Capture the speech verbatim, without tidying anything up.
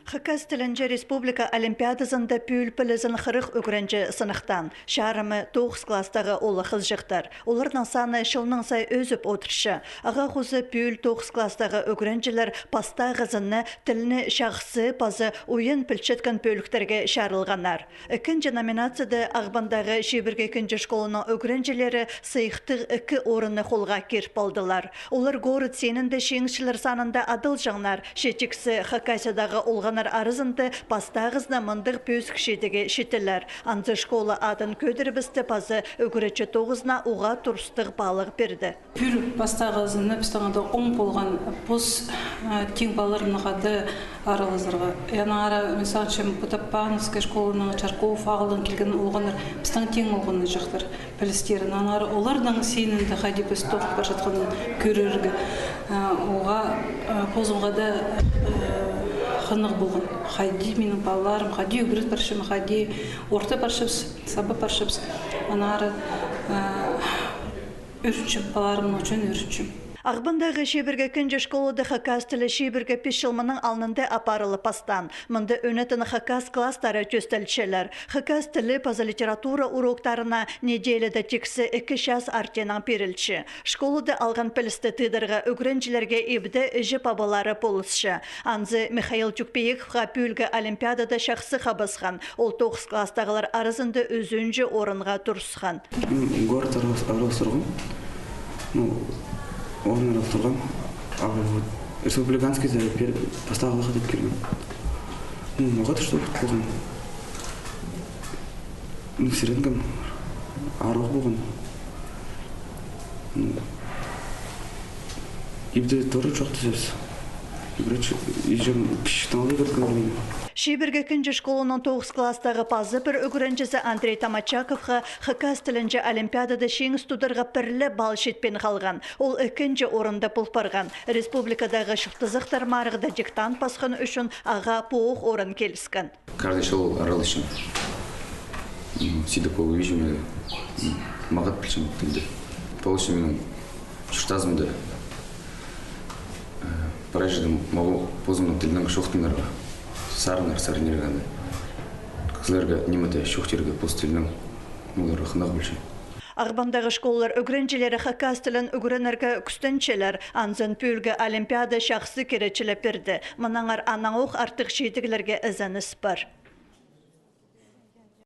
Хакас тілінҷе республика олимпиадазында пӱӱл пілізін хырых ӱгренҷі сыныхтаан. Чарымы тоғыс класстағы оолах-хызыҷахтар. Оларның саны чылнаң сай ӧзіп одырча. Ағаа хоза пӱӱл тоғыс класстағы ӱгренҷілер пастағызын на тілні чахсы паза уйан пілчеткен пӧліктерге чарылғаннар. Ікінҷі номинацияда Ағбандағы чибіргі ікінҷі школаның ӱгренҷілері сыйыхтығ ікі орынны холға киріп алдылар. Олар город синінде чиңісчілер санында адалҷаңнар, че тиксі Хакасиядағы олғаннар аразында пастағызына мындағ пӧзік чидігге читілер. Анзы школа адын кӧдірібісті паза ӱгретчі тоғызына уғаа турыстығ паалағ пирді. Пӱӱл пастағызына пістің анда оң полған пос, а, тиң палаларнаң хада аралазарға. Аннаңар, мин сағынчам, Кутапановская школаның, Чарков ағылдаң килген олғаннар пістің тиң олғаннаҷахтар пілістерін. Аннаңар оларның синінде хайди піс тоғын парчатханын кӧрерге, а, уғаа, а, позымға даа, а, хынығ полған. Хайди минің палаларым, хайди ӱгрет парчам, хайди орта парчабыс, саба парчабыс. Аннаңар, а, ӱгренчем, палаларымның ӱчӱн ӱгренчем. Ағбандағы чибіргі ікінҷі школада хакас тілі чибіргі пис чыл мының алнында апарылып пастаан. Мында ӧнетін хакас класстары тӧстелчелер. Хакас тілі паза литература уроктарына неделяда тиксі ікі час артинаң пирілче. Школада алған пілісті тыыдарға ӱгренҷілерге ибде іҷе-пабалары полысча. Анзы Михаил Тюкпеековха пӱӱлгі олимпиадада чахсы хабысхан. Ол тоғыс класстағылар аразында ӱзінҷі орынға турысхан. М, город аралас-, араластырған. Ну, орын араластырған. А вот республиканскийде пер-, пастағыларға тіп кирген. Ну, мағаа даа что болған. Ну, сірернің арох полған. Ну, ибде тоже чоохтазабыс. Короче, иҷем пічіктең алай кӧрген мені. Чибіргі ікінҷі школаның тоғыс класстағы паза пір ӱгренҷізі Андрей Тамачаковха хакас тілінҷе олимпиадада чиңіс тударға пір ле балл читпин халған. Ол ікінҷі орында пол парған. Республикадағы чуртазахтар марығда диктант пасхан ӱчӱн ағаа пу ох орын киліскен. Каждый чыл араласчам. М, сидік полып, иҷем, м, мағат пілчем тілді. Полча минің чуртазымда, э, прай чирде мағаа позымның тілінең чоохтанарға, сарыннар сарнирға анда. Кізілерге ниме дее чоохтирға пос тілінең, оларға хынығ полча. Ағбандағы школалар ӱгренҷілері хакас тілін ӱгренерге кӱстенчелер, анзын пӱӱлгі олимпиада чахсы киречілеп пирді. Мынаңар аннаң ох артых чидіглерге ізеніс пар.